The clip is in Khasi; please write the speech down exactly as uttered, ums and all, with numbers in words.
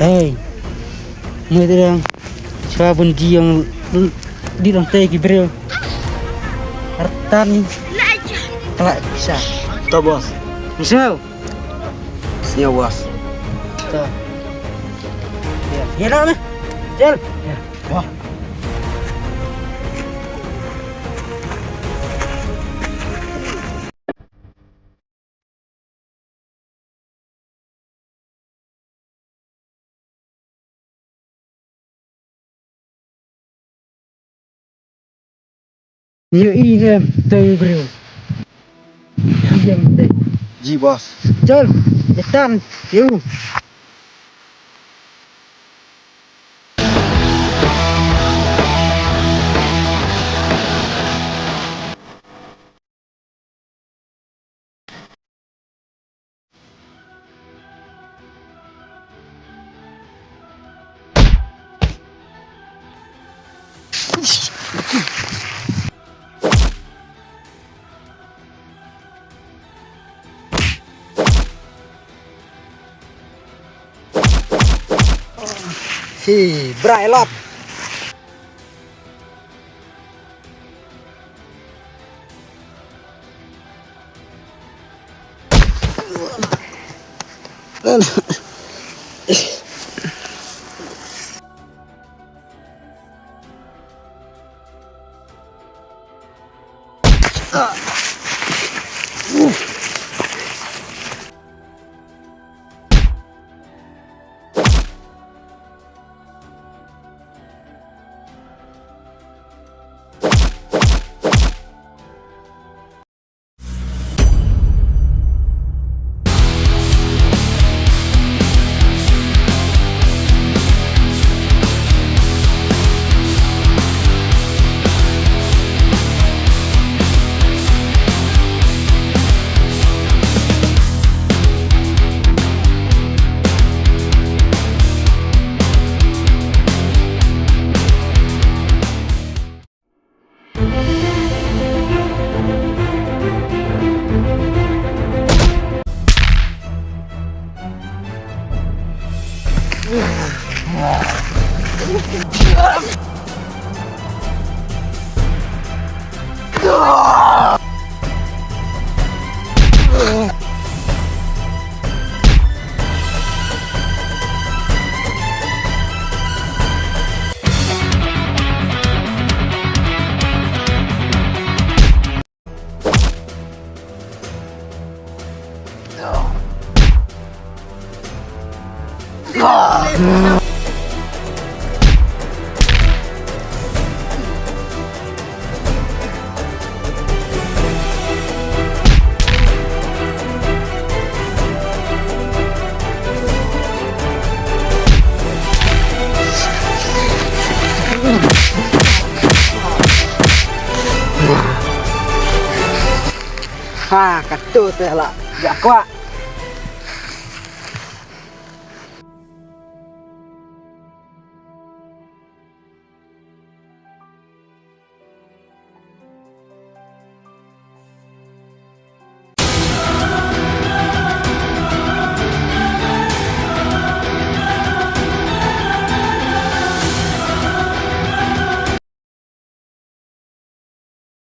Hey. Mui dang. Chwa bun ji yang di dang te ki bril. Artan ni. Kala bisa. To, boss. Misal. Siap, boss. To. Ya, ya dah, meh. Jel. Ya. Wah. Ïohi ne te briew. Ïeng te. Ji, boss. Chal, ïa tan, ïa u. Hi, brai lot. Ha, kato te la. Ja kwah.